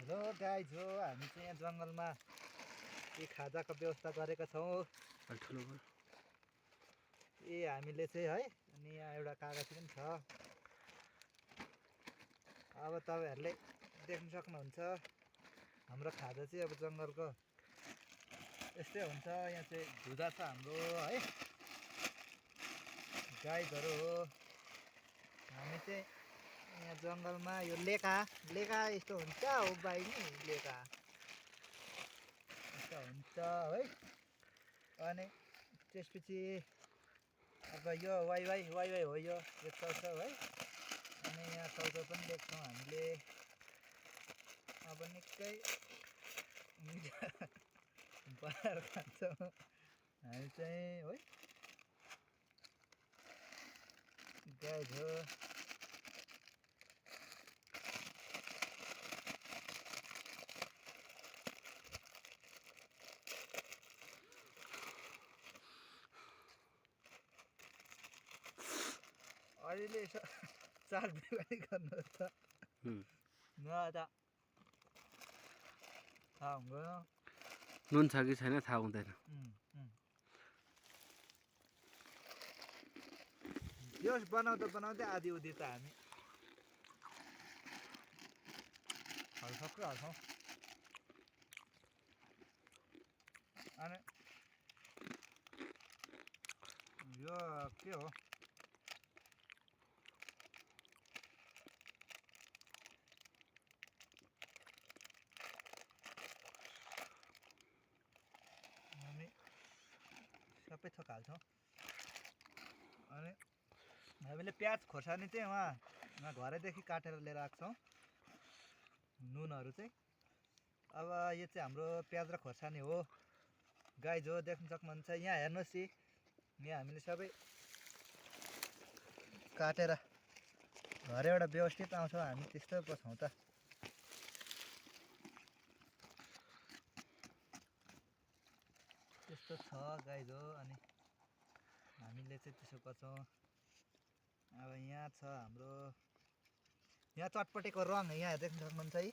Hello guys हो हामी चाहिँ यहाँ जङ्गलमा के खाजाको व्यवस्था गरेका छौँ। हामीले चाहिँ है अनि यहाँ एउटा कागज पनि छ। अब तपाईँहरूले देख्न सक्नुहुन्छ हाम्रो खाजा चाहिँ अब जङ्गलको यस्तै हुन्छ। यहाँ चाहिँ धुजा छ हाम्रो है, गाइजहरू हो। हामी चाहिँ यहाँ जङ्गलमा यो लेका यस्तो हुन्छ हो बाइनी, लेका यस्तो हुन्छ है। अनि त्यसपछि अब यो वाइ हो, यो चाउचाउ है। अनि यहाँ चाउचाउ पनि देख्छौँ हामीले। अब निकै मिठो बनाएर खान्छौँ हामी चाहिँ है, गाइज हो। अहिले यसो चाटबिन पनि गर्नुहोस् त, न त थाहा हुँदैन। नुन छ कि छैन थाहा हुँदैन। यो बनाउँदै आधी उधी त हामी सबै हाल्छौँ। अनि यो के हो, हामी सबै थोक हाल्छौँ। अनि हामीले प्याज खोर्सानी चाहिँ वहाँ घरैदेखि काटेर लिएर आएको छौँ, नुनहरू चाहिँ। अब यो चाहिँ हाम्रो प्याज र खोर्सानी हो, गाइज हो। देख्न सक्नुहुन्छ यहाँ हेर्नुहोस्, यहाँ हामीले सबै काटेर घरैबाट व्यवस्थित आउँछौँ हामी, त्यस्तो पो छौँ त। त्यस्तो छ गाइज हो। अनि हामीले चाहिँ त्यसो गर्छौँ। अब यहाँ छ हाम्रो यहाँ चटपटेको रङ, यहाँ देख्न सक्नुहुन्छ है,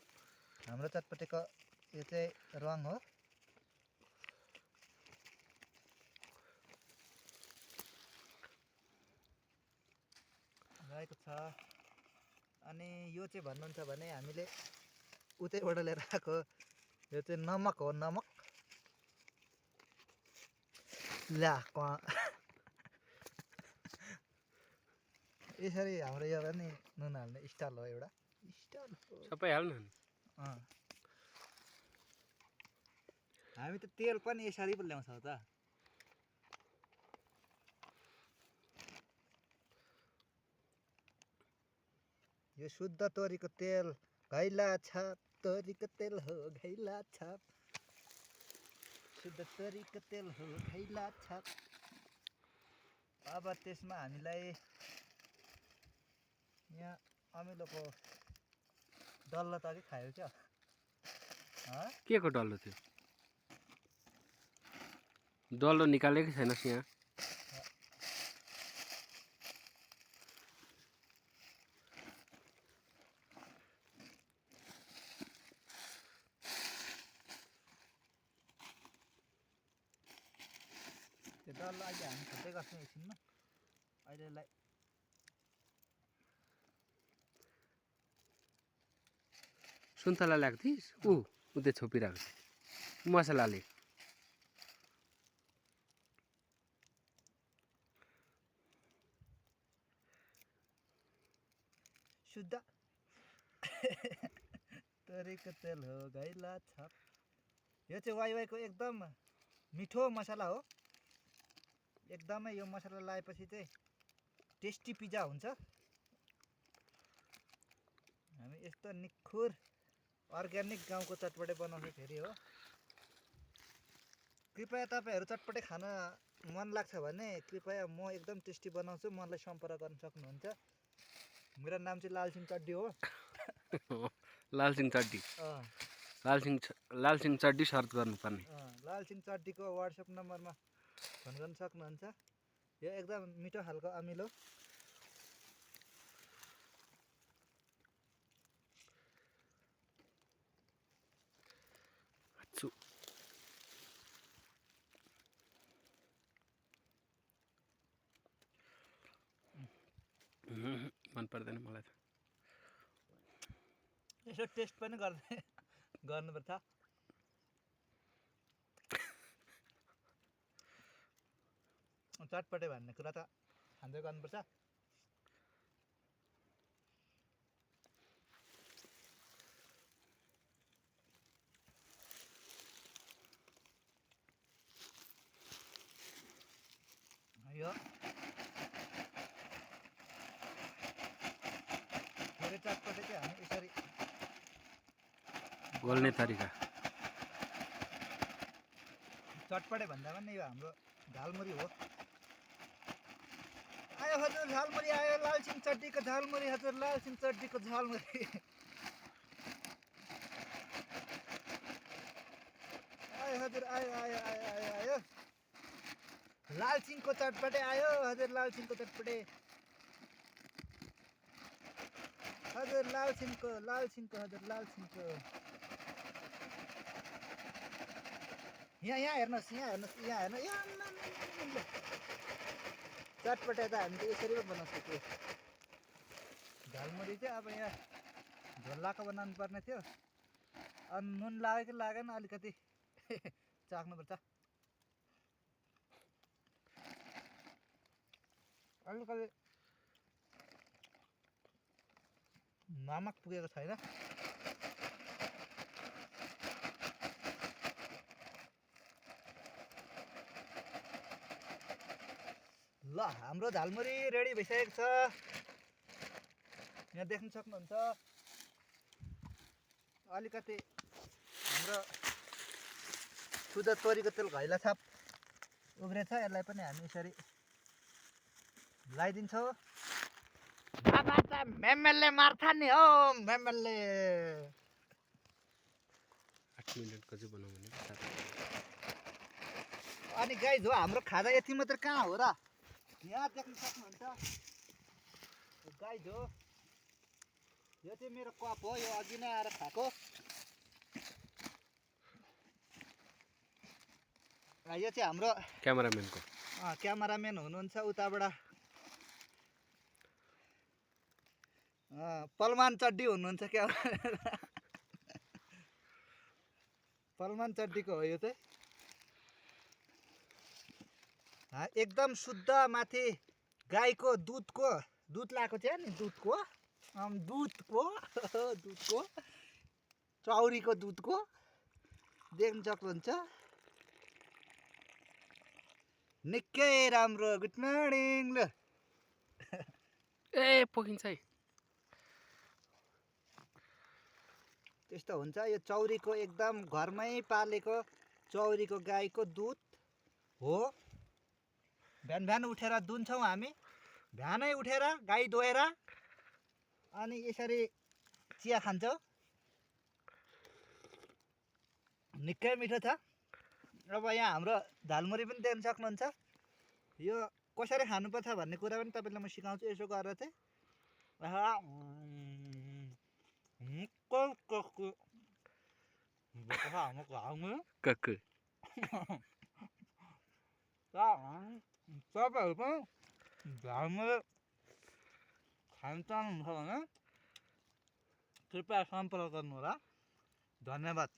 हाम्रो चटपटेको यो चाहिँ रङ हो। रहेको छ। अनि यो चाहिँ भन्नुहुन्छ भने हामीले उतैबाट लिएर आएको, यो चाहिँ नमक हो, नमक। ल्या यसरी हाम्रो यो पनि नुन हाल्ने स्टाइल हो, एउटा स्टाइल हो। सबै हाल्नु। हामी त तेल पनि यसरी पो ल्याउँछौँ त। यो शुद्ध तोरीको तेल, घैला छाप तोरीको तेल हो, घैला छाप। शुद्ध तोरीको तेल हो, घैला छाप। अब त्यसमा हामीलाई यहाँ अमिलोको डल्लो त अलिक खायो क्या। के को डल्लो थियो? डल्लो निकालेकै छैनस् यहाँ। त्यो डल्लो अहिले हामी छुट्टै गर्छौँ एकछिनमा। अहिलेलाई सुन्तला ल्याएको थिइस्? उतै छोपिरहेको छ मसलाले। शुद्ध तोरीको तेल हो, घैला छाप। यो चाहिँ वाइवाईको एकदम मिठो मसला हो। एकदमै यो मसला लगाएपछि चाहिँ टेस्टी पिज्जा हुन्छ। हामी यस्तो निखुर अर्ग्यानिक गाउँको चटपटे बनाउँछौँ फेरि हो। कृपया तपाईँहरू चटपटे खान मन लाग्छ भने कृपया म एकदम टेस्टी बनाउँछु, मलाई सम्पर्क गर्न सक्नुहुन्छ। मेरो नाम चाहिँ लालसिङ चड्डी हो। लालसिङ चड्डी। लालसिङ चड्डी सर्च गर्नुपर्ने। लालसिङ चड्डीको वाट्सएप नम्बरमा फोन गर्न सक्नुहुन्छ। यो एकदम मिठो खालको अमिलो। पर्दैन मलाई त। यसो टेस्ट पनि गर्नुपर्छ। चटपटे भन्ने कुरा त खाँदै गर्नुपर्छ। यो धेरै चटपटे चाहिँ हामी यसरी गोल्ने तरिका चटपटे भन्दा पनि यो हाम्रो झालमुरी हो। आयो हजुर झालमुरी आयो, लालसिङ चड्डीको झालमुरी हजुर, लालसिङ चड्डीको झालमुरी। आयो हजुर आयो आयो आयो आयो आयो, लालसिङको चटपटे आयो हजुर, लालसिङको चटपटे हजुर, लालसिङको हजुर, लालसिङको। यहाँ हेर्नुहोस्, यहाँ हेर्नु, चटपटे त हामी त यसरी पो बनाउन सक्यो। झालमुरी चाहिँ अब यहाँ झोलाको बनाउनु पर्ने थियो। अनि नुन लाग्यो कि लागेन अलिकति चाख्नुपर्छ। अलिकति नमक पुगेको छैन। ल हाम्रो झालमुरी रेडी भइसकेको छ। यहाँ देख्न सक्नुहुन्छ अलिकति हाम्रो शुद्ध तोरीको तेल घैला छाप उब्रेछ। यसलाई पनि हामी यसरी लगाइदिन्छौँ। मेमेलले मार्छ नि हो, मेमेलले। 8 मिनटको चाहिँ बनाउँ भने अनि गाइज हो, हाम्रो खाजा यति मात्र कहाँ हो र, यहाँ देख्न सक्नुहुन्छ गाइज हो। यो चाहिँ मेरो कप हो, यो अघि नै आएर खाएको। यो चाहिँ हाम्रो क्यामेराम्यानको क्यामेराम्यान हुनुहुन्छ उताबाट, पलमान चड्डी हुनुहुन्छ क्या। पलमान चड्डीको हो यो चाहिँ। एकदम शुद्ध माथि गाईको दुध लाएको चाहिँ नि, दुधको चौरीको दुधको देख्न सक्नुहुन्छ। निकै राम्रो। Good morning. ल ए पोखिन्छ है। त्यस्तो हुन्छ। यो चौरीको एकदम घरमै पालेको चौरीको गाईको दुध हो। बिहान उठेर दुन्छौँ हामी, बिहानै उठेर गाई दुहेर अनि यसरी चिया खान्छौँ। निकै मिठो छ। अब यहाँ हाम्रो झालमुरी पनि देख्न सक्नुहुन्छ। यो कसरी खानुपर्छ भन्ने कुरा पनि तपाईँलाई म सिकाउँछु। यसो गरेर चाहिँ तपाईँहरू पनि झालमुरी खान चाहनुहुन्छ भने कृपया सम्पर्क गर्नुहोला। धन्यवाद।